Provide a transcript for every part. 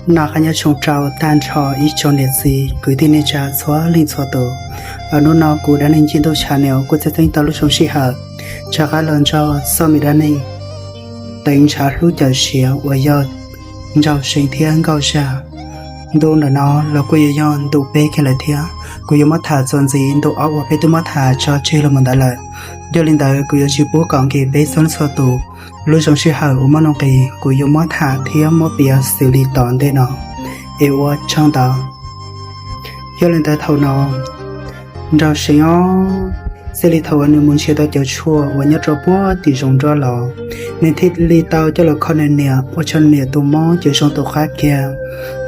Noj qab nyob zoo rau tag nrho ib tsoom niam txiv kwv tij neej tsa txhua leej txhua tus. Hnub no kuv Dab Neeg Ncej Ntuj channel kuj tseem tau lub zoo sij hawm rov qab los nrog Xoj Me Dab Neeg teev ntshav hlub cawm siav uas yog Nraug Seev thiab Nkauj Zaj. Ntu ntawm no los kuj yuav yog ntu peb kiag lawm thiab. Kuv yuav muab tham txuas ntxiv ntu ob uas peb twb muab tham tso tseg los mus ntawd lawm. Yog li ntawd kuv yuav tsis pub kom nkim peb txhua leej txhua tus lub zoo sij hawm uas muaj nuj nqis, kuv yuav muab tham thiab muab piav xws li tom ntej no es ua tsaug ntau. Yog li ntawd thaum no Nraug Seev os, txij li thaum uas nws mus nrhiav tau cov tshuaj uas nyob rau puag tim zoov nruab los, nws thiaj li tau coj los kho nws niam ua rau nws niam tus mob ces zoo tus qab kiag.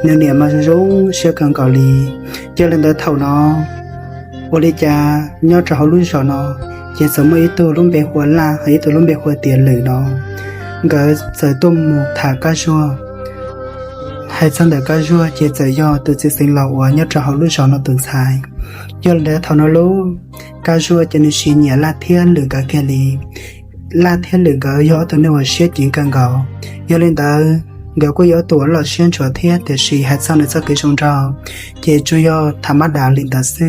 Nws niam mas zoo zoo siab kawg nkaus li. Yog li ntawd thaum no ua li cas nyob rau hauv lub zos no ces txawm muaj ib tug lub npe hu ua Laj, hos ib tug lub npe hu ua tias Lwm no, nkawd txawm tuaj mus tham Kab Zuag, hais txog ntawm Kab Zuag ces txawm yog tus txiv xeev laus uas nyob rau hauv lub zos no tus ntxhais. Yog li ntawd thaum no lub Kab Zuag ces nws tsis nyiam Laj thiab Lwm nkawd kiag li. Laj thiab Lwm nkawd yog ob tug neeg uas siab ceev kawg nkaus. Yog li ntawd nkawd kuj yog ob tug uas loj siab ntsuav thiab, tiam sis hais txog nws txoj kev zoo nraug ces tsuas yog tham mab dav li ntawd xwb.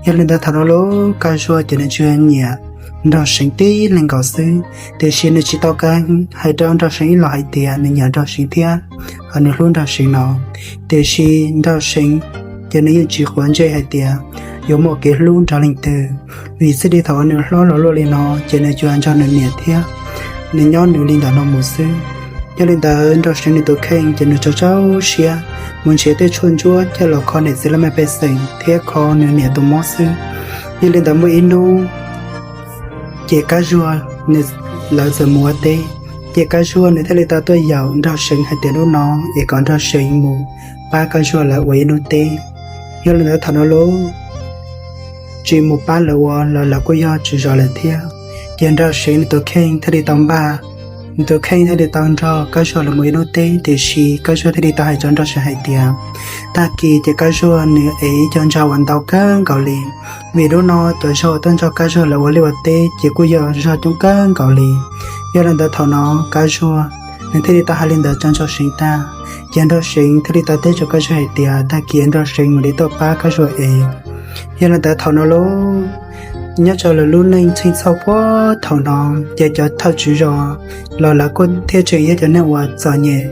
Yog li ntawd thaum no lub Kab Zuag ces nws tsuas nyiam Nraug Seev tib leeg nkaus xwb, tiam sis nws tsis tau kam hais rau Nraug Seev ib los hais tias nws nyiam Nraug Seev thiab hos nws hlub Nraug Seev no. Tiam sis Nraug Seev ces nws yeej tsis quav ntsej hais tias yuav muaj kev hlub nrog leej twg, vim txij li thaum uas nws hlob los luaj li no ces nws tsuas nrog nws niam thiab nws nyob nws li ntawm no mus xwb. Yog li ntawd Nraug Seev nws tus kheej ces nws tsaug tsaug siab mus nrhiav tej tshuaj ntsuab coj los kho niam txiv laj mej pej xeem thiab kho nws niam tus mob xwb. Yog li ntawd muaj ib hnub ces Kab Zuag lawv txawm mus ua teb, ces Kab Zuag nws thiaj li tau tuaj yaum Nraug Seev hais tias hnub no es kom Nraug Seev mus pab Kab Zuag lawv ua ib hnub teb. Yog li ntawd thaum no lub tsis mus pab lawv ua los lawv kuj yog tswv zos lawm thiab. Ces Nraug Seev nws tus kheej thiaj li tau npaj, nws tus kheej thiaj li tau nrog Kab Zuag lawv mus ib hnub teb, tiam sis Kab Zuag thiaj li tau hais rau Nraug Seev hais tias tag kis ces Kab Zuag nws ev ib co ntsa uas ntau kawg nkaus li, vim hnub no cov zog uas tuaj nrog Kab Zuag lawv ua liaj ua teb ces kuj yog zog coob kawg nkaus li. Yog li ntawd thaum no Kab Zuag nws thiaj li tau hais li ntawd rau Nraug Seev tag, ces Nraug Seev thiaj li tau teb rau Kab Zuag hais tias tag kis Nraug Seev mam li tuaj pab Kab Zuag ev. Yog li ntawd thaum no lub, nyob rau lawv lub neej txheej txhoj puag thaum no, ces cov thawj tswv zos los lawv kuj thiaj tseem yog cov neeg uas txom nyem,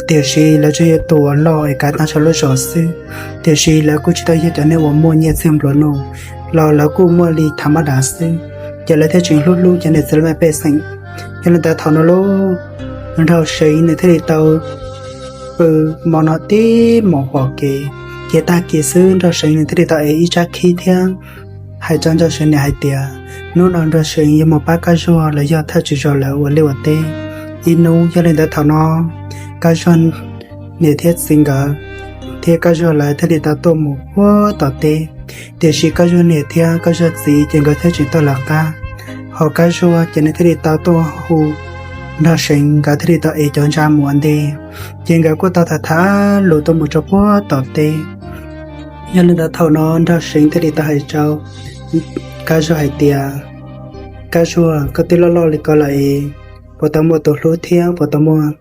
tiam sis lawv tsuas yog tus uas loj es kav tag nrho lub zos xwb, tiam sis lawv kuj tsis tau yog cov neeg uas muaj nyiaj txiag nplua nuj, los lawv kuj muaj li tham mab dav xwb, ces lawv thiaj tseem hlub hlub cov niam txiv laj mej pej xeem. Yog li ntawd thaum no lub Nraug Seev nws thiaj li tau pw mo no tib mos pom kev, ces tag kis xwb Nraug Seev nws thiaj li tau ev ib tsab khib thiab hais rau Nraug Seev niam hais tias hnub no Nraug Seev yuav mus pab Kab Zuag los yog thawj tswv zos lawv ua liaj ua teb ib hnub. Yog li ntawd thaum no Kab Zuag niam thiab txiv nkawd thiab Kab Zuag lawv thiaj li tau tuaj mus puag tom teb, tiam sis Kab Zuag niam thiab Kab Zuag txiv ces nkawd thiaj tseem tuaj lawv qab, hos Kab Zuag ces nws thiaj li tau tuaj hu Nraug Seev, nkawd thiaj li tau ev cov ntsa mus ua ntej, ces nkawd kuj tau tham tham lus tuaj mus rau puag tom teb. Yog li ntawd thaum no Nraug Seev thiaj li tau hais rau Kab Zuag hais tias, Kab Zuag, koj twb loj loj li ko lawm es puas tau muaj tus hlub thiab puas tau muaj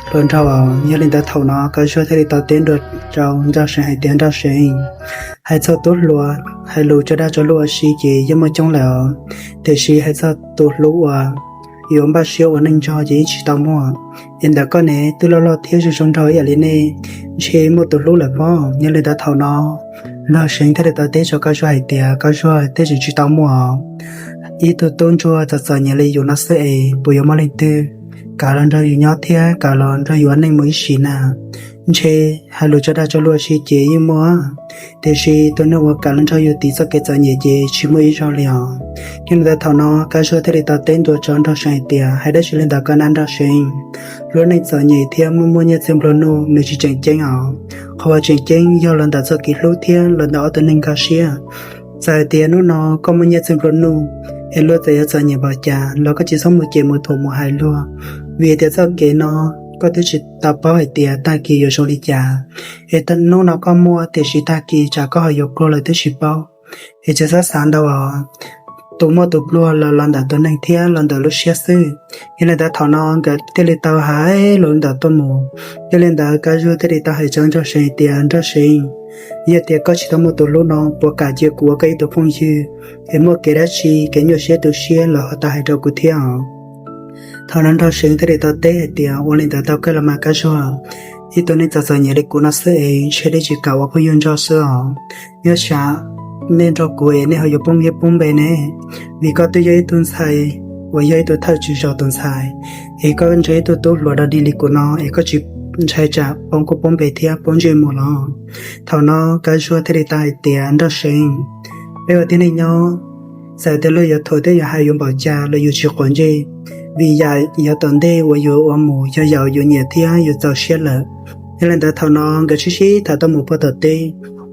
hluas nraug? Yog li ntawd thaum no Kab Zuag thiaj li tau teb ntua rau Nraug Seev hais tias, Nraug Seev, hais txog tub hluas hais lus tso dag tso luag ua si ces yeej muaj coob lawm os, tiam sis hais txog tus hlub uas yuav npaj siab ua neej nrog ces yeej tsis tau muaj. Es ntawm koj ne twb loj loj thiab zoo zoo nraug ib yam li nej, ntshe muaj tus hlub lawm pob? Yog li ntawd thaum no Nraug Seev thiaj li tau teb rau Kab Zuag hais tias, Kab Zuag, tej zaum tsis tau muaj os. Ib tug tub ntsuag txom txom nyem li yus no xwb es puas yuav muaj leej twg kam los nrog yus nyob thiab kam los nrog yus ua neej mus ib sim na? Ntshe hais lus tso dag tso luag ua si ces yeej muaj, tiam sis tus neeg uas kam los nrog yus tiv txoj kev txom nyem ces tsis muaj ib zaug li os. Yog li ntawd thaum no Kab Zuag thiaj li tau teb ntua rau Nraug Seev hais tias, hais dab tsi li ntawd ko na Nraug Seev, lub neej txom nyem thiab muaj muaj nyiaj txiag nplua nuj nws tsis tseem ceeb os. Qhov uas tseem ceeb yog los ntawm txoj kev hlub thiab los ntawm ob tug neeg nkag siab. Txawm hais tias hnub no koj muaj nyiaj txiag nplua nuj es luag txawm yuav txom nyem npaum cas los koj tsis txhob mus cem mus thuam mus hais luag, vim tias txoj kev no koj twb tsis tau paub hais tias tag kis yuav zoo li cas. Es hnub no koj muaj tiam sis tag kis tsam koj ho yuav pluag lawm twb tsis paub. Es tsis txhob xav ntau os. tus muaj tus pluag los los ntawm tus neeg thiab los ntawm lub siab xwb. Yog li ntawd thaum no nkawd thiaj li tau hais lus ntawd tuaj mus. Yog li ntawd Kab Zuag thiaj li tau hais rau Nraug See tias, Nraug See, yog tias koj tsis tau muaj tus hlub no, puas kam cia kuv ua koj ib tug phooj ywg, es muaj kev dab tsi, kev nyuaj siab tu siab los ho tau hais rau kuv thiab os. Thaum no Nraug See thiaj li tau teb hais tias, ua li ntawd tau kawg los mas Kab Zuag, ib tug neeg txom txom nyem li kuv no xwb es ntshe nej tsis kam ua phooj ywg nrog xwb os. Nyob tsam nej nrog kuv es nej ho yuav poob liab poob npe ne, vim koj twb yog ib tug ntxhais uas yog ib tug thawj tswj zos tus ntxhais, es koj ntsib ib tug tub hluas dog dig li kuv no es koj tsis ntshai tsam poob koj poob npe thiab poob ntsej muag los? Thaum no Kab Zuag thiaj li tau hais tias, Nraug See, peb ua tib neeg nyob, txawm tias luag yuav thuam thiab yuav hais yuav npaum cas los yus tsis quav ntsej, vim yam yog tom ntej uas yuav ua mus yog yam uas yus nyiam thiab yus txaus siab lawm. Yog li ntawd thaum no nkawd sib sib tham tau mus puag tom teb,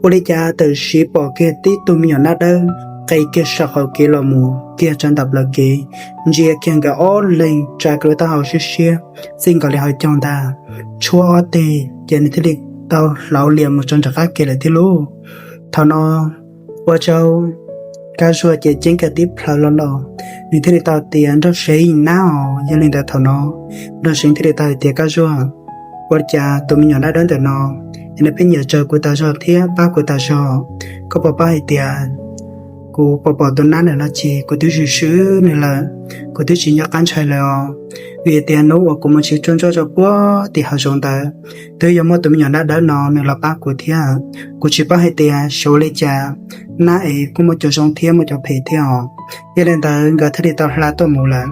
ua li cas tam sim pom kiag tib tug me nyuam nab dawb qe kiag saum qaum kev los mus kiag rau ntawm plawv kev, ntsia kiag nkawd ob leeg tsa kiag lub taub hau siab siab, txij nkaus li hauv caug ntag, tshuab ob teg ces nws thiaj li tau hlauv lias mus rau nram qab kev lawm thiab lauj. Thaum no ua rau Kab Zuag ces ceeb kiag tib plhaw los los, nws thiaj li tau tias, Nraug See, nab os. Yog li ntawd thaum no Nraug See thiaj li tau hais tias, Kab Zuag, ua li cas tus me nyuam nab dawb ntawm no es nws pheej nyiam raws kuv tas zog thiab pab kuv tas zog? Koj puas paub hais tias kuv pom pom tus nab ntawm no ces kuv twb swm swm nws lawm, kuv twb tsis nco qab ntshai lawm os. Vim tias hnub uas kuv mus tsis tsuag ntsuag rau puag tim hav zoov ntawd, twb yog muaj tus me nyuam nab dawb no nws los pab kuv thiab. Kuv tsis paub hais tias xyov ua li cas, nab es kuj muaj cov zoo thiab muaj cov phem thiab os. Yog li ntawd nkawd thiaj li tau hla tuaj mus lawm.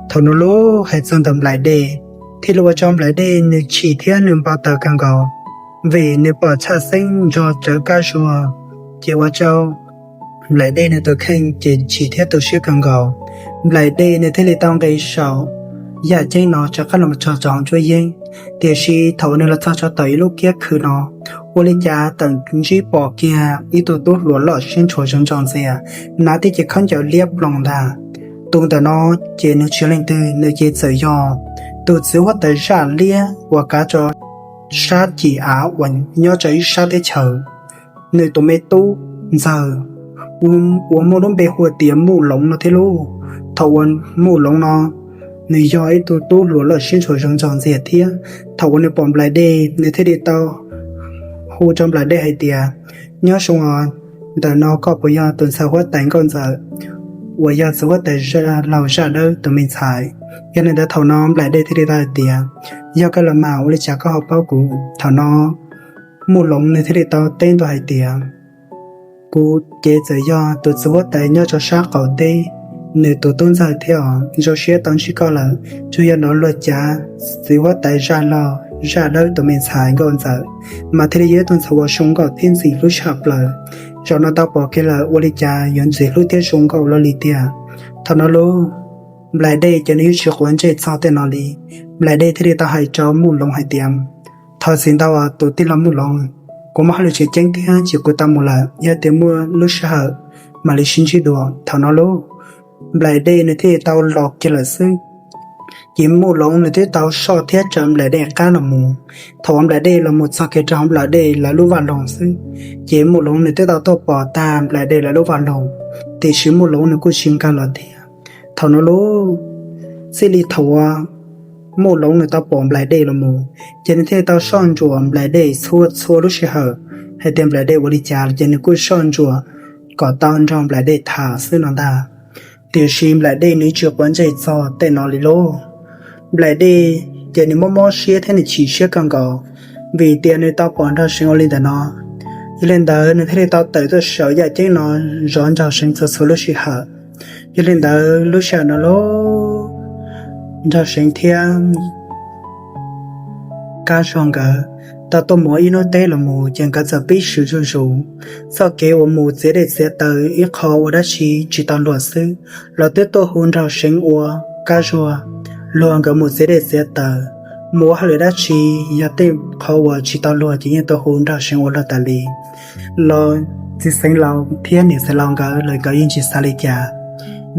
Thaum no lauj, hais txog ntawm Nplaim Dej, thiaj li ua rau Nplaim Dej nws chim thiab nws npau taws kawg nkaus, vim nws pom tshaj xeeb nrog rawv Kab Zuag, ces ua rau Nplaim Dej nws tus kheej ces chim thiab tu siab kawg nkaus. Nplaim Dej nws thiaj li tau nqis saum yaj ceeb no rov qab los txog rau hauv nruab yeeb. Tiam sis thaum uas nws los txog rau tom ib lub kiab khw no, ua li cas txawm ntsib pom kiag ib tug tub hluas loj siab ntshua zoo ntso ntxias, hnav tib ce khaub ncaws liab ploog ntag. Tus ntawm no ces nws tsis yog leej twg, nws ces txawm yog tus txiv huab tais zaj liab uas kav rau sab cim av uas nyob rau ib sab teb chaws, nws tus me tub ntxawg uas muaj lub npe hu tias Muj Loov no thiab lauj. Thaum uas Muj Loov no, nws yog ib tug tub hluas loj siab ntshua zoo ntso ntxias thiab. Thaum uas nws pom Nplaim Dej, nws thiaj li tau hu rau Nplaim Dej hais tias, Nyob zoo os, ntawm no koj puas yog tus ntxhais huab tais Nkauj Ntxawm uas yog txiv huab tais laug Zaj Dawb tus me ntxhais? Yog li ntawd thaum no Nplaim Dej thiaj li tau hais tias, Yog kawg los mas, ua li cas koj ho paub kuv? Thaum no Muj Loov nws thiaj li tau teb ntua hais tias, Kuv ces txawm yog tus txiv huab tais nyob rau sab qaum teb, nws tus tub ntxawg thiab os. Zoo siab tau ntsib koj lawm. Tsuas yog nov luag cav txiv huab tais Zaj Laug Zaj Dawb tus me ntxhais Nkauj Ntxawm, mas thiaj li yog ib tug ntxhais uas zoo nkauj thiab ntxim hlub tshaj plaws. Zaum no tau pom kiag lawm, ua li cas yuav ntxim hlub thiab zoo nkauj luaj li tiag. Thaum no lauj, Nplaim Dej ces nws yeej tsis quav ntsej txog tej no li. Nplaim Dej thiaj li tau hais rau Muj Loov hais tias, Thov txim ntau tus tij laug Muj Loov, kuv muaj hauj lwm tseem ceeb thiab ces kuv tau mus lawm, yog tias muaj lub sij hawm mam li sib ntsib dua. Thaum no lauj, Nplaim Dej nws thiaj li tau los kiag lawm xwb. Ces Muj Loov nws twb tau soj thiab raws Nplaim Dej qab los mus. Thaum uas Nplaim Dej los mus txog kiag rau hauv Nplaim Dej lawv lub vaj loog xwb, ces Muj Loov nws twb tau tuaj pom tag Nplaim Dej lawv lub vaj loog, tiam sis Muj Loov nws kuj tsis nkag los thiab. Thaum no lauj, txij li thaum uas Muj Loov nws tau pom Nplaim Dej los mus, ces nws thiaj li tau soj ntsuam Nplaim Dej txhua txhua lub sij hawm, hais tias Nplaim Dej ua li cas los ces nws kuj soj ntsuam kom tau nrog Nplaim Dej tham xwb no ntag. Tiam sis Nplaim Dej nws tsis quav ntsej txog tej no li lauj. Nplaim Dej ces nws mob mob siab thiab nws chim siab kawg nkaus, vim tias nws tau pom Nraug See ua li ntawm no. Yog li ntawd nws thiaj li tau tawm tuaj saum yaj ceeb no zov Nraug See txhua txhua lub sij hawm. Yog li ntawd lub sij hawm no lauj, Nraug See thiab Kab Zuag nkawd tau tuaj mus ib hnub teb los mus ces nkawd txawm pib swm zuj zus. Txoj kev uas mus txiav dej txiav taws ib qho ua dab tsi tsis tau luag xwb los twb tuaj hu Nraug See ua Kab Zuag. Luag nkawd mus txiav dej txiav taws, mus ua hauj lwm dab tsi, yog tej qhov uas tsis tau luag ces yeej tuaj hu Nraug See ua luag tas li. Los txiv xeev laus thiab niam xeev laus nkawd los nkawd yeej tsis xav li cas,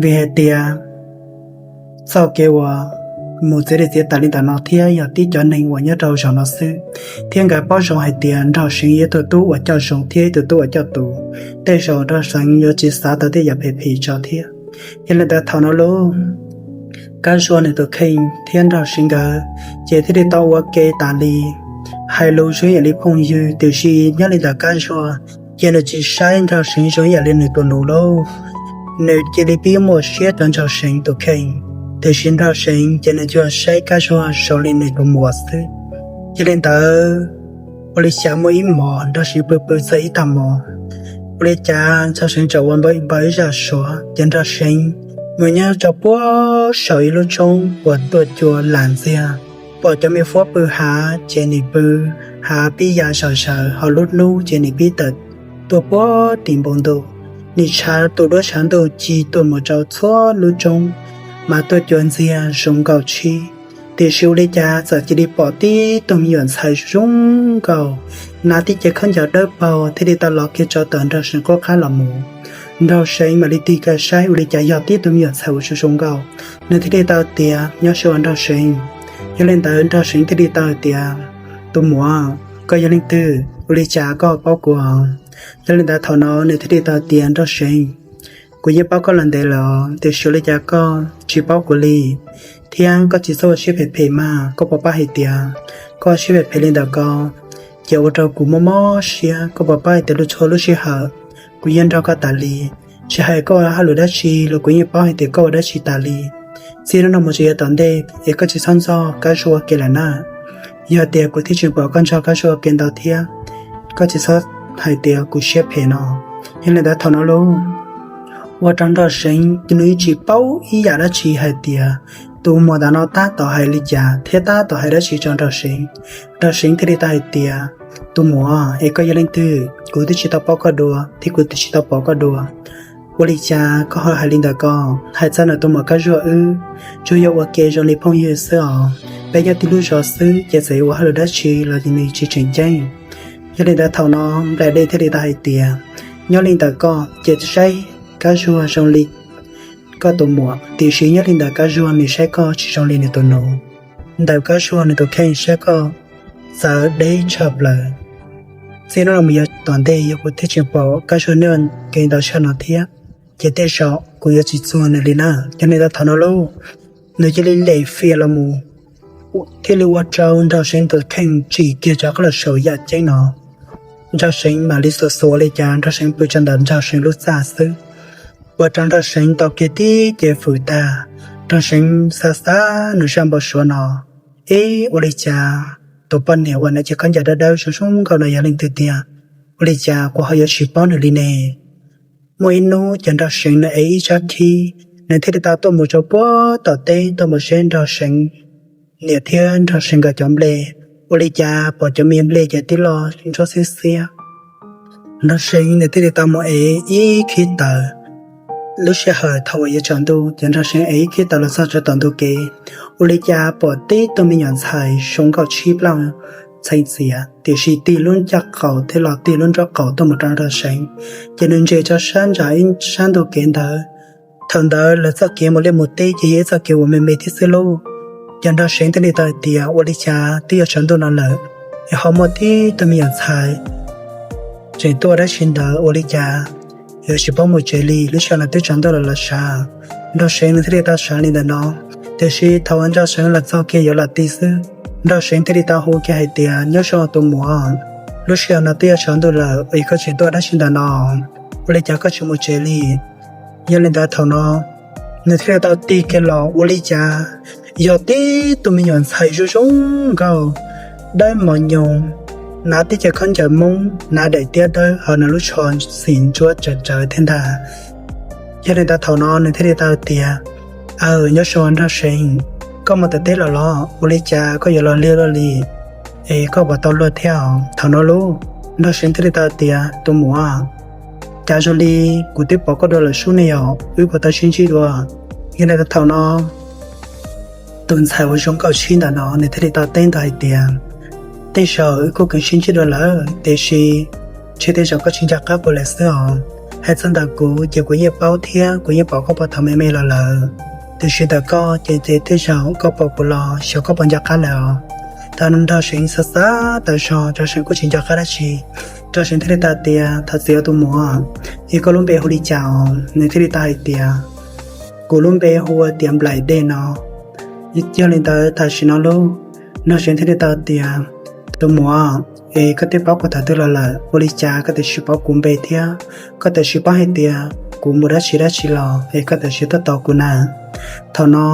vim hais tias txoj kev uas mus txiav dej txiav taws li ntawm no thiab yog tib cov neeg uas nyob rau zos no xwb, thiab nkawd paub zoo hais tias Nraug See yog ib tug tub uas coj zoo thiab ib tug tub uas coj tus. Tej zaum Nraug See yuav tsis xav tau tej yam phem phem tso thiab. Yog li ntawd thaum no lauj, Kab Zuag nws tus kheej thiab Nraug Seev nkawd ces thiaj li tau ua ke tas li, hais lus zoo yam li phooj ywg. Tiam sis nyob li ntawm Kab Zuag ces nws tsis saib Nraug Seev zoo yam li nws tus nus lauj. Nws cia li pib muaj siab rau Nraug Seev tus kheej, tiam sis Nraug Seev ces nws tsuas saib Kab Zuag zoo li nws tus muam xwb. Yog li ntawd, ua li cas muaj ib hmos Nraug Seev pw pw txog ib tag hmo, ua li cas Nraug Seev txawm ua npau ib zaj suav ces Nraug Seev mus nyob rau puag saum ib lub roob uas tuaj cua lam ntxiag, pom cov me huab pw hav ces nws pw hav pib ya zom zaws, ho lub hnub ces nws pib tawm tuaj puag tim npoo ntuj. Nws tshav tus duab tshav ntuj ci tuaj mus rau txhua lub roob, mas tuaj cua ntxiag zoo nkauj tshib. Tiam sis ua li cas txawm cia li pom tib tug me nyuam ntxhais zoo nkauj, hnav tib ce khaub ncaws dawb paug thiaj li tau los kiag rau tom Nraug Seev qub qab los mus. Nraug Seev mam li tig kiag saib ua li cas yog tib tug me nyuam ntxhais uas zoo zoo nkauj. Nws thiaj li tau tias, Nyob zoo Nraug Seev. Yog li ntawd Nraug Seev thiaj li tau tias, Tus muam, koj yog leej twg? Ua li cas koj paub kuv? Yog li ntawd thaum no nws thiaj li tau tias, Nraug Seev, kuv yeej paub koj los ntev lawm, tiam sis ua li cas koj tsis paub kuv li? Thiab koj tsis txhob ua siab phem phem mas, koj puas paub hais tias koj ua siab phem phem li ntawd ko ces ua rau kuv mob mob siab. Koj puas paub hais tias lub txhua lub sij hawm kuv yeej nrog koj tas li, tsis hais koj ua hauj lwm dab tsi los kuv yeej paub hais tias koj ua dab tsi tas li. Txij hnub no mus tsis yog tom ntej es koj tsis txhob nrog Kab Zuag ua ke lawm na. Yog tias kuv thiaj tsis pom koj nrog Kab Zuag ua ke ntau thiab, koj tsis txhob hais tias kuv siab phem no. Yog li ntawd thaum no lauj, ua rau Nraug Seev nws tsis paub ib yam dab tsi hais tias tus muam ntawm no tab tom hais li cas thiab tab tom hais dab tsi rau Nraug Seev. Nraug Seev thiaj li tau hais tias, Tus muam, es koj yog leej twg? Kuv twb tsis tau paub koj dua thiab kuv twb tsis tau pom koj dua. Ua li cas koj ho hais li ntawd ko? Hais txog ntawm tus muam Kab Zuag wb tsuas yog ua ke zoo li phooj ywg xwb os. Peb nyob tib lub zos xwb ces txawm yuav ua hauj lwm dab tsi los nws tsis tseem ceeb. Yog li ntawd thaum no Nplaim Dej thiaj li tau hais tias, Nyob li ntawm koj ces saib Kab Zuag zoo li koj tus muam, tiam sis nyob li ntawm Kab Zuag nws saib koj tsis zoo li nws tus nus. Ntawm Kab Zuag nws tus kheej saib koj txawv deb tshaj plaws. Txij hnub no mus yog tom ntej yog kuv thiaj tsis pom Kab Zuag nyob ua ke ntau tshaj no thiab, ces tej zaum kuv yuav tsis txuag nws li na. Yog li ntawd thaum no lauj, nws cia li lem fias los mus, thiaj li ua rau Nraug Seev tus kheej tsim kiag rov qab los saum yam ceeb no. Nraug Seev mam li xuas xuas li cas Nraug Seev pw rau ntawm Nraug Seev lub txaj xwb, ua rau Nraug Seev tau kiag tib ce fwm tag. Nraug Seev xav xav nws zaj npau suav no, Ib, ua li cas tus poj niam uas hnav ce khaub ncaws dawb dawb zoo zoo nkauj no yog leej twg tiag? Ua li cas kuv ho yuav tsis paub nws li ne? Muaj ib hnub ces Nraug Seev nws ev ib tsab khib, nws thiaj li tau tuaj mus rau puag tom teb tuaj mus saib Nraug Seev niam thiab Nraug Seev nkawd cov nplej. Ua li cas pom cov me nplej ces tib lo nruab xiab xiab. Nraug Seev nws thiaj li tau mus ev ib khib taws. Lub sij hawm thaum uas yuav tsaus ntuj ces Nraug Seev ev ib khib taws los txog rau tom ntug kev, ua li cas pom tib tug me nyuam ntxhais zoo nkauj tshib plab ntxhee txiav, tiam sis tig lub ncauj qaum thiab los tig lub nraub qaum tuaj mus rau Nraug Seev, ces nws ntsia rau sab nram ib sab ntug kev ntawd. Thaum ntawd lawv txoj kev mus liaj mus teb ces yog ib txoj kev uas me me thiab xwb lauj. Ces Nraug Seev thiaj li tau hais tias, Ua li cas twb yuav tsaus ntuj no lawm es ho muaj tib tug me nyuam ntxhais tseem tuaj ua dab tsi ntawd? Ua li cas yuav tsis paub mus tsev li? Lub sij hawm no twb tsaus ntuj lawm los sav. Nraug Seev nws thiaj li tau xav li ntawm no. Tiam sis thaum uas Nraug Seev los txog kiag yuav los ti xwb, Nraug Seev thiaj li tau hu kiag hais tias, Nyob zoo tus muam, lub sij hawm no twb yuav tsaus ntuj lawm es koj tseem tuaj ua dab tsi ntawm no? Ua li cas koj tsis mus tsev li? Yog li ntawd thaum no nws thiaj li tau tig kiag los, ua li cas yog tib tug me nyuam ntxhais zoo zoo nkauj, dawb mos nyoos, hnav tib ce khaub ncaws Hmoob, hnav daim tiab dawb ho nws lub tsho xim ntsuab tsawv tsawv thiab ntag. Yog li ntawd thaum no nws thiaj li tau tias, Aw, nyob zoo Nraug Seev, koj mus tom teb los los? Ua li cas koj yuav los lig luaj li es koj puas tau luag thiab? Thaum no lauj, Nraug Seev thiaj li tau tias, Tus muam, cas zoo li kuv twb pom koj dua lawm sub ne, yog wb puas tau sib ntsib dua? Yog li ntawd thaum no tus ntxhais uas zoo nkauj tshib ntawm no nws thiaj li tau teb ntawd hais tias, Tej zaum wb kuj kheev sib ntsib dua lawm, tiam sis ntshe tej zaum koj tsis nco qab kuv lawm xwb os. Hais txog ntawm kuv ces kuv yeej paub thiab kuv yeej pom koj puag thaum me me los lawm, tiam sis ntawm koj ces tej zaum koj pom kuv los xyov koj puas nco qab lawm os. Thaum no Nraug Seev xav xav tau zog, Nraug Seev kuj tsis nco qab dab tsi. Nraug Seev thiaj li tau tias, Thov txim os tus muam, es koj lub npe hu li cas os? Nws thiaj li tau hais tias, Kuv lub npe hu ua tias Nplaim Dej no. Yog li ntawd tam sim no lauj, Nraug Seev thiaj li tau tias, tus muam, es koj twb paub kuv thaum twg los lawm, ua li cas koj tam sim paub kuv npe thiab koj tam sim paub hais tias kuv mus dab tsi dab tsi los es koj tam sim tuaj tos kuv na? Thaum no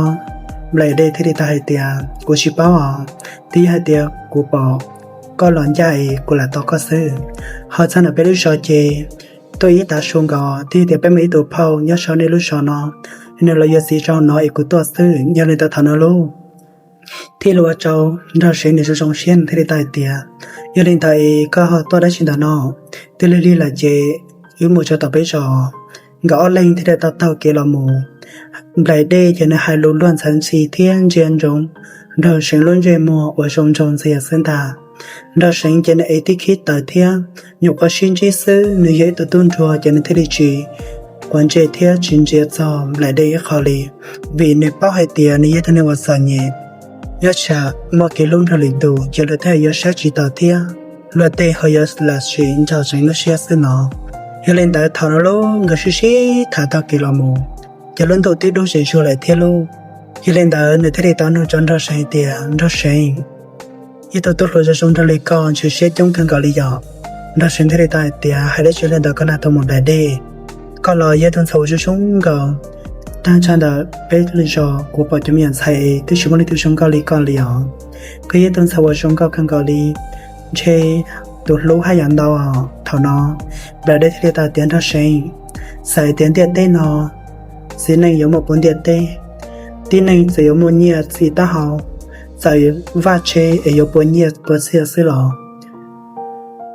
Nplaim Dej thiaj li tau hais tias, kuv tsis paub os, twb yog hais tias kuv pom koj los ncaj es kuv lam tos koj xwb. Ho txog ntawm peb lub zos ces tuaj ib tav su nkaus, twb yog tias peb muaj ib tug phauj nyob saum nej lub zos no, nws los yuav txiv rau no es kuv tuaj xwb. Yog li ntawd thaum no lauj, thiaj li ua rau Nraug Seev nws zoo zoo siab, nws thiaj li tau hais tias, yog li ntawd es koj ho tuaj dab tsi ntawm no? Twb lig lig lawm ces wb mus rau tom peb zos. Nkawd ob leeg thiaj li tau taug kev los mus. Nplaim Dej ces nws hais lus luag ntxhi ntxhi thiab ntsia ntsoov Nraug Seev lub ntsej muag uas zoo nraug ntxiag xwb ntag. Nraug Seev ces nws ev tib khib taws thiab nyuam qhuav sib ntsib xwb, nws yog ib tug tub nruag ces nws thiaj li tsis quav ntsej thiab tsis ntsia txog Nplaim Dej ib qho li, vim nws paub hais tias nws yog ib tug neeg uas txom nyem, nyob tsam muaj kev hlub nrog lwm tus ces luag tej yuav saib tsis taus thiab luag tej ho yuav lam sim Nraug Seev lub siab xwb no. Yog li ntawd thaum no lauj, nkawd sib sib tham taug kev los mus, ces lub ntuj twb dub zem zuag lawm thiab lauj. Yog li ntawd nws thiaj li tau nug rau Nraug Seev tias, Nraug Seev, ib tug tub hluas zoo zoo nraug li koj ntxhov siab coob kawg nkaus li yom? Nraug Seev thiaj li tau hais tias, hais dab tsi li ntawd koj na tus muam Nplaim Dej? Koj los yog tus ntxhais uas zoo zoo nkaus, tag nrho ntawm peb lub zos kuv pom cov me nyuam ntxhais twb tsis muaj leej twg zoo nkauj li koj li os. Koj yog tus ntxhais uas zoo nkauj kawg nkaus li, ntshe tus hlub haj yam ntau. Thaum no Nplaim Dej thiaj li tau tias, Nraug Seev, txawm tias ntiaj teb no txiv neej yuav muaj puv ntiaj teb, tib neeg txawm yuav muaj nyiaj txiag taub hau, txawm vaj tse es yuav puas nyiaj puas txiag xwb los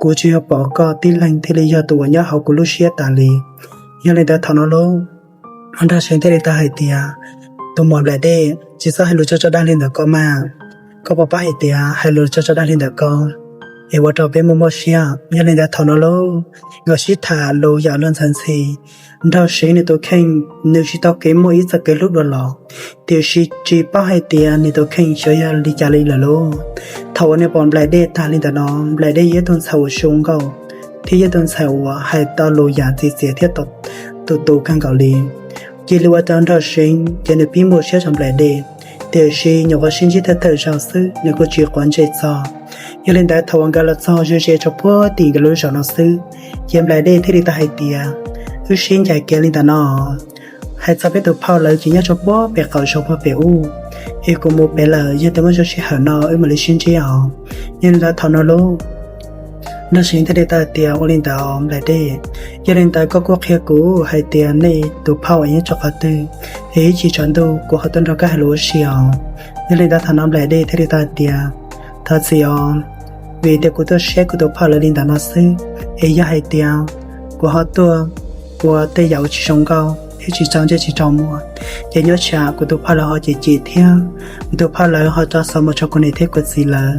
kuv tsuas yog pom koj tib leeg thiaj li yog tus uas nyob hauv kuv lub siab tas li. Yog li ntawd thaum no lauj, Nraug Seev thiaj li tau hais tias, tus muam Nplaim Dej, tsis txhob hais lus tso tso dag li ntawm koj mas. Koj puas paub hais tias hais lus tso tso dag li ntawm koj es ua rau peb muaj mob siab. Yog li ntawd thaum no lauj, nkawd sib tham lus yam luag ntxhi ntxhi. Nraug Seev nws tus kheej, nws tsis tau kev muaj ib txoj kev hlub dua los, tiam sis tsis paub hais tias nws tus kheej xyov yog li cas li lawm lauj. Thaum uas nws pom Nplaim Dej tag li ntawm no, Nplaim Dej yog ib tug ntxhais uas zoo nkauj thiab yog ib tug ntxhais uas hais tau lus yam txiv txiav thiab tus tus kawg nkaus li. Cia li ua rau Nraug Seev ces nws pib npau siab rau Nplaim Dej, tiam sis nyuam qhuav sib ntsib thawj thawj zaug xwb nws kuj tsis quav ntsej txog. Yog li ntawd thaum uas nkawd los txog ze ze rau puag tim nkawd lub zos no xwb, ces Nplaim Dej thiaj li tau hais tias, wb sib ncaim kev li ntawm no, hais txog peb tus phauj lawv ces nyob rau puag pem qaum zos puag pem ub, es kuv mus pem lawm, yog tias muaj zoo sij hawm no wb mam li sib ntsib os. Yog li ntawd thaum no lauj, Nraug Seev thiaj li tau hais tias, ua li ntawd Nplaim Dej, yog li ntawd koj kuj qhia kuv hais tias nej tus phauj es nyob rau qhov twg, es ib chim tsaus ntuj kuv ho tuaj nrog koj hais lus ua si os. Yog li ntawd thaum no Nplaim Dej thiaj li tau hais tias, thov txim os, vim tias kuv tuaj saib kuv tus phauj lawv li ntawm no xwb, es yog hais tias kuv ho tuaj ua tej yam uas tsis zoo nkauj thiab tsis txaus ntsej tsis txaus muag, ces nyob tsam kuv tus phauj lawv ho cem cem thiab kuv tus phauj lawv ho tso xov mus rau kuv niam thiab kuv txiv lawv,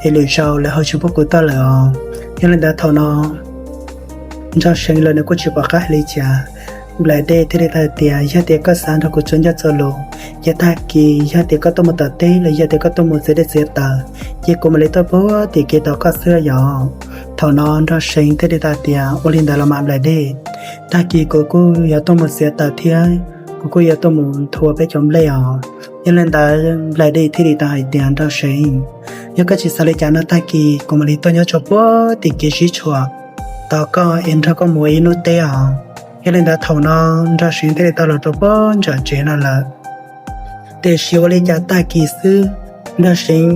es lwm zaus lawv ho tsis pub kuv tuaj lawm os. Yog li ntawd thaum no Nraug Seev lawv nws kuj tsis pom qab hais li cas. Nplaim Dej thiaj li tau hais tias, yog tias koj xav nrog kuv txuas ncauj txuas lus, ces tag kis yog tias koj tuaj mus tom teb los yog tias koj tuaj mus txiav dej txiav taws, ces kuv mam li tuaj puag tim kev tos koj xwb yom. Thaum no Nraug Seev thiaj li tau hais tias, ua li ntawd los mas Nplaim Dej, tag kis kuv kuj yuav tuaj mus txiav taws thiab kuv kuj yuav tuaj mus nthua peb cov nplej os. Yog li ntawd Nplaim Dej thiaj li tau hais tias, Nraug Seev, yog koj tsis xav li cas no tag kis kuv mam li tuaj nyob rau puag tim kev sib tshuam tos koj es nrog koj mus ib hnub teb os. Yog li ntawd thaum no Nraug Seev thiaj li tau los rau puag nram tsev no lawm. Tiam sis ua li cas tag kis xwb, Nraug Seev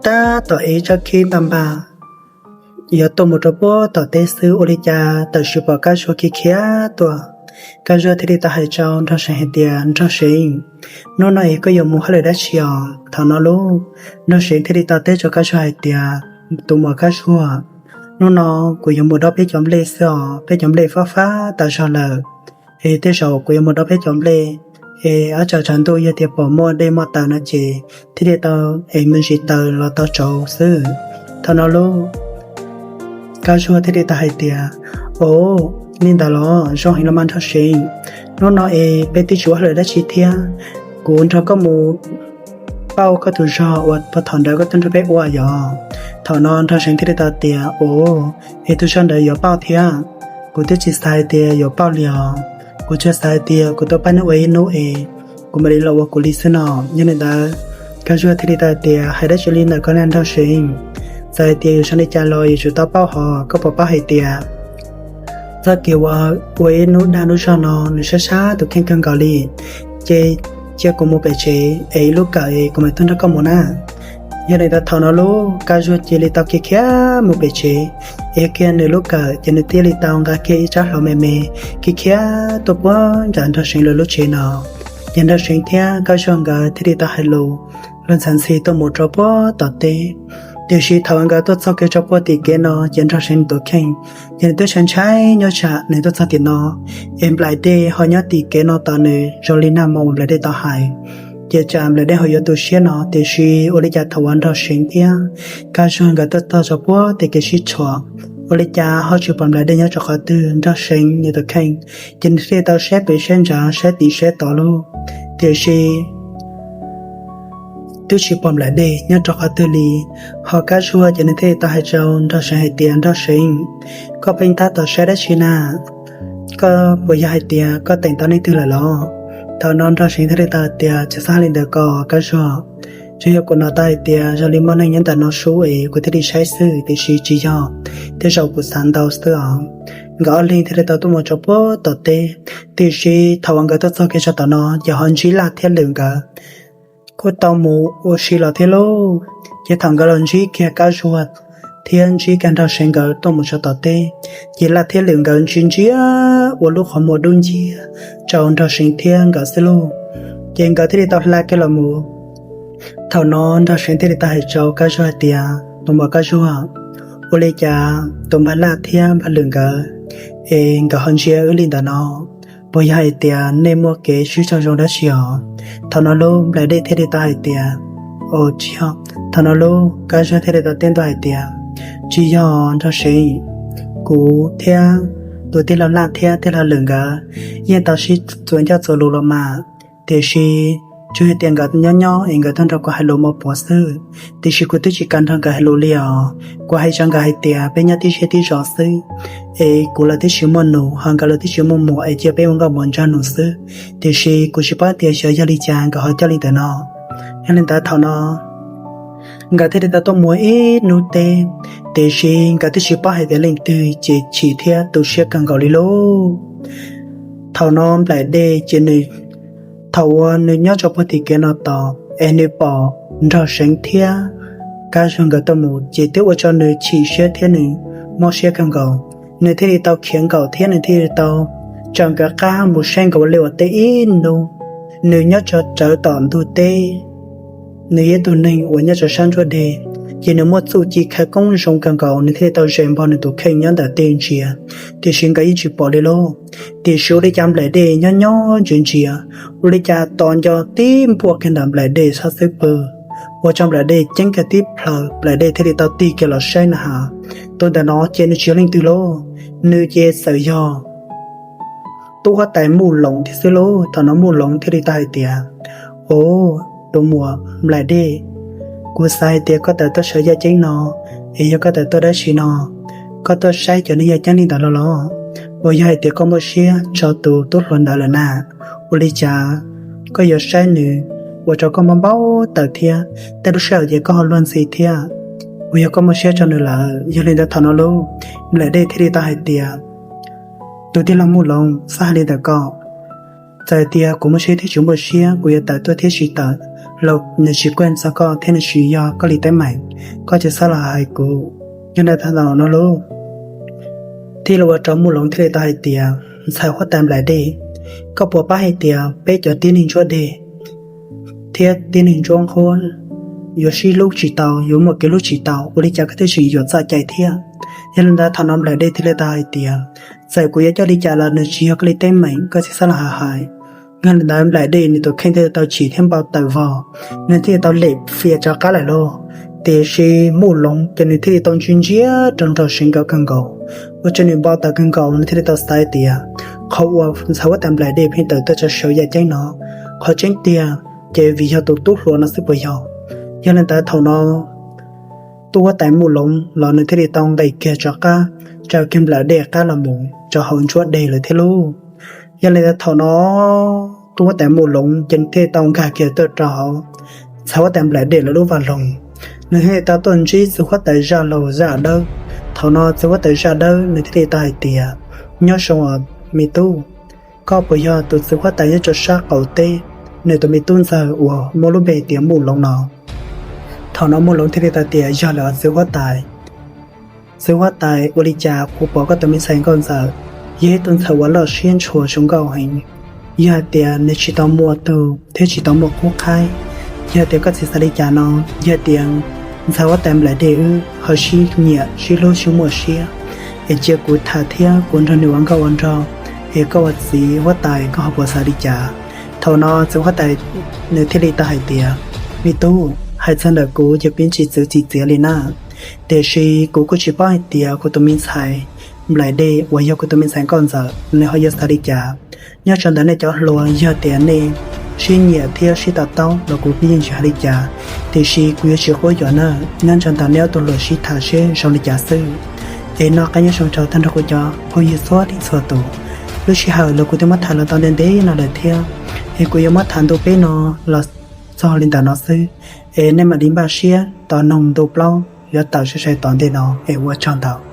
tab tom ev tsab khib npaj npaj yuav tuaj mus rau puag tom teb xwb, ua li cas tam sim pom Kab Zuag khiav khiav tuaj. Kab Zuag thiaj li tau hais rau Nraug Seev hais tias, Nraug Seev, hnub no es koj yuav mus hauj lwm dab tsi os? Thaum no lauj, Nraug Seev thiaj li tau teb rau Kab Zuag hais tias, tus muam Kab Zuag, hnub no kuv yuav mus dob peb cov nplej xwb os, peb cov nplej fab fab tas zog lawm. Es tej zaum kuv yuav mus dob peb cov nplej, es ua tsaug tsaus ntuj yog tias pom muaj dej muaj taws no ces thiaj li tau es me ntsis taws los tau tsauv xwb. Thaum no lauj, Kab Zuag thiaj li tau hais tias, o, li ntawd los zoo heev los mas Nraug Seev, hnub no es peb twb tsis ua hauj lwm dab tsi thiab, kuv nrog koj mus pauj koj tus zog uas puag thaum ntawd koj tuaj nrog peb ua yom. Thaum no Nraug Seev thiaj li tau tias, o, es tus zog ntawd yuav pauj thiab, kuv twb tsis xav hais tias yuav pauj li os. Kuv tsuas xav hais tias kuv tuaj pab neb ua ib hnub es kuv mam li los ua kuv li xwb no. Yog li ntawd, Kab Zuag thiaj li tau hais tias, hais dab tsi li ntawm koj na Nraug Seev? Txawm hais tias yus zoo li cas los yus yuav tsum tau paub hos. Koj puas paub hais tias txoj kev ua ib hnub dag hnub zog no nws sab sab tus kheej kawg nkaus li. Ces cia kuv mus pem tsev es ib lub kawm es kuv mam tuaj nrog koj mus na. Yog li ntawd thaum no lub Kab Zuag cia li tau khiav khiav mus pem tsev, es kiag nws lub kawm ces nws thiaj li tau nqa kiag ib tsab hlau me me, khiav khiav tuaj puag nram Nraug Seev lawv lub tsev no. Ces Nraug Seev thiab Kab Zuag nkawd thiaj li tau hais lus luag ntxhi ntxhi tuaj mus rau puag tom teb. Tiam sis thaum nkawd tuaj txog kiag rau puag tim kev no ces Nraug Seev nws tus kheej ces nws twb ntshai ntshai nyob tsam nws tuaj txog tim no es nplaim dej ho nyob tim kev no tos nws zoo li nag hmo uas nplaim dej tau hais. Ces tsam nplaim dej ho yuav tu siab no, tiam sis ua li cas thaum uas Nraug Seev thiab Kab Zuag nkawd tuaj txog rau puag tim kev sib tshuam, ua li cas ho tsis pom nplaim dej nyob rau qhov twg. Nraug Seev nws tus kheej ces nws thiaj li tau saib pem saib ntsa, saib tim saib tod lauj, tiam sis twb tsis pom nplaim dej nyob rau qhov twg li. Ho Kab Zuag ces nws thiaj li tau hais rau Nraug Seev hais tias, Nraug Seev, koj pheej tab tom saib dab tsi na? Koj puas yog hais tias koj teem tau leej twg lawm los? Thaum no Nraug Seev thiaj li tau hais tias, tsis txhob hais li ntawd ko Kab Zuag. Tsuas yog kuv hnov tau hais tias zoo li muaj neeg nyob ntawm no sub es kuv thiaj li saib xwb, tiam sis tsis yog, tej zaum kuv xav ntau xwb os. Nkawd ob leeg thiaj li tau tuaj mus rau puag tom teb, tiam sis thaum uas nkawd tuaj txog kiag rau tom no ces ho ntsib Laj thiab Lwm nkawd kuj tau mus ua si los thiab lauj. Ces thaum nkawd los ntsib kiag Kab Zuag thiab ntsib kiag Nraug Seev nkawd tuaj mus rau tom teb, ces Laj thiab Lwm nkawd ntsia ntsia ua lub qhov muag dub nciab rau Nraug Seev thiab nkawd xwb lauj. Ces nkawd thiaj li tau hla kiag los mus. Thaum no Nraug Seev thiaj li tau hais rau Kab Zuag hais tias, tus muam Kab Zuag, ua li cas tus npawg Laj thiab npawg Lwm nkawd es nkawd ho ntsia wb li ntawm no? Puas yog hais tias nej muaj kev sib raug zoo dab tsi os? Thaum no lub nplaim dej thiaj li tau hais tias, o, tsis yog. Thaum no lub Kab Zuag thiaj li tau teb ntua hais tias, tsis yog Nraug Seev, kuv thiab tus tij laug Laj thiab tij laug Lwm nkawd yeej tau sib txuas ncauj txuas lus los mas, tiam sis tsuas yog tias nkawd nyob nyob es nkawd tuaj nrog kuv hais lus mos puav xwb, tiam sis kuv twb tsis kam nrog nkawd hais lus li os. Kuv hais rau nkawd hais tias peb nyob tib siab tib zos xwb, es kuv los twb tsis muaj nus ho nkawd los twb tsis muaj muam es cia peb ua nkauj muam nraug nus xwb, tiam sis kuv tsis paub tias xyov yog li cas nkawd ho coj li ntawm no. Yog li ntawd thaum no nkawd thiaj li tau tuaj mus ib hnub teb, tiam sis nkawd twb tsis paub hais tias leej twg ces chim thiab tu siab kawg nkaus li lauj. Thaum no nplaim dej ces nws, thaum uas nws nyob rau puag tim kev no tos es nws pom Nraug Seev thiab Kab Zuag nkawd tuaj mus ces twb ua rau nws chim siab thiab nws mob siab kawg nkaus. Nws thiaj li tau khiav nkaum thiab nws thiaj li tau tsaws nkawd qab mus saib nkawd ua liaj ua teb ib hnub. Nws nyob rau rawv tom ntug teb, nws yog ib tug neeg uas nyob rau sab ntsuab deg, ces nws muaj txuj ci khawv koob zoo kawg nkaus, nws thiaj li tau zes npog nws tus kheej nyob ntawm tej ntsia, tiam sis nkawd yeej tsis pom li lauj. Tiam sis ua li cas nplaim dej nyob nyob ntsia ntsia, ua li cas tos nco tib npuaj kiag ntawm nplaim dej sab xwb pw, ua rau nplaim dej ceeb kiag tib plhaw, nplaim dej thiaj li tau tig kiag los saib na has. Tus ntawm no ces nws tsis yog leej twg lauj, nws ces txawm yog tub huab tais Muj Loov thiab xwb lauj. Thaum no Muj Loov thiaj li tau hais tias, o, tus muam nplaim dej, kuv xav hais tias koj tawm tuaj sawv yaj ceeb no es yog koj tawm tuaj dab tsi no? Koj tuaj saib cov neeg yaj ceeb li ntawd los los? Uas yog hais tias koj muaj siab rau tus tub hluas ntawd lawm na, ua li cas koj yuav saib nws ua rau koj mob npau taws thiab tej lub sij hawm ces koj ho luag ntxhi thiab? Uas yog koj muaj siab rau nws lawm, yog li ntawd thaum no lauj, nplaim dej thiaj li tau hais tias, tus tij laug Muj Loov, txhob hais li ntawd ko. Txawm tias kuv muaj siab thiab tsis muaj siab, kuv yuav tawm tuaj thiab tsis tawm los nws tsis kuaj ntxog koj thiab nws tsis yog koj li teeb meem, koj tsis txhob los hais kuv. Yog li ntawd thaum no lauj, thiaj li ua rau Muj Loov thiaj li tau hais tias, ntxhais huab tais nplaim dej, koj puas paub hais tias peb cov tib neeg ntsuab deg thiab tib neeg ntsuab nqhuab yuav sib hlub tsis tau, yuav muaj kev hlub tsis tau, ua li cas koj thiaj tseem yuam txoj cai thiab? Yog li ntawd thaum no nplaim dej thiaj li tau hais tias, txawm kuv yuav coj li cas los nws tsis yog koj li teeb meem, koj tsis txhob los hais. Yog li ntawd nplaim dej nws tus kheej thiaj li tau chim thiab npau taws vog, nws thiaj li tau lem fias rov qab lawm lauj. Tiam sis Muj Loov ces nws thiaj li tau ntsia ntsia rau Nraug Seev nkawd kawg nkaus, ua rau nws npau taws kawg nkaus, nws thiaj li tau xav tias, qhov uas ntxhais huab tais nplaim dej pheej tawm tuaj rau saum yaj ceeb no, qhov tseeb tiag ces vim yog tus tub hluas no xwb puas yog? Yog li ntawd thaum no tub huab tais Muj Loov los nws thiaj li tau nqis kiag rov qab, raws kiag nplaim dej qab los mus rau hauv ntsuab deg lawm thiab lauj. Yog li ntawd thaum no tub huab tais Mus Loov ces thiaj li tau nkag kiag tuaj rau hauv ntxhais huab tais Nplaim Dej lawv lub vaj loog. Nws thiaj li tau tuaj ntsib txiv huab tais Zaj Laug Zaj Dawb. Thaum no txiv huab tais Zaj Dawb nws thiaj li tau hais tias, nyob zoo os me tub, koj puas yog tus txiv huab tais nyob rau sab qaum teb, nws tus me tub ntxawg uas muaj lub npe tias Mus Loov no? Thaum no Mus Loov thiaj li tau tias, yog lawm txiv huab tais. Txiv huab tais, ua li cas kuv pom koj tus me ntxhais nkauj ntxawm yog ib tug ntxhais uas loj siab ntshua zoo nkauj heev, yog hais tias nws tsis tau muaj tug thiab tsis tau muaj qub qhaib, yog tias koj txiv xav li cas no, yog tias ntxhais huab tais Nplaim Dej wb ho sib nyiam sib hlub sib muaj siab, es cia kuv tham thiab kuv nrog nws ua nkauj ua nraug, es koj ua txiv huab tais koj ho puas xav li cas? Thaum no txiv huab tais nws thiaj li tau hais tias, me tub, hais txog ntawm kuv ces kuv yeej tsis txwv tsis txiav li na, tiam sis kuv kuj tsis paub hais tias kuv tus me ntxhais Nplaim Dej uas yog kuv tus me ntxhais nkauj ntxawm nws ho yuav xav li cas. Nyob rau ntawm nej cov hluas, yog tias nej sib nyiam thiab sib to taub los kuv kuj yeej tsis hais li cas, tiam sis kuv yuav tsis quab yuam na. Nyob rau ntawm nej ob tug hluas sib tham seb zoo li cas xwb. Es noj qab nyob zoo rau tag nrho kuv cov phooj ywg txhua leej txhua tus. Lub sij hawm los kuv twb muab tham los tau ntev ntev no lawm thiab, es kuv yuav muab tham ntu peb no los txog li ntawm no xwb. Es nej mam li npaj siab tos noog ntu plaub yuav tawm sai sai tom ntej no, es ua tsaug ntau.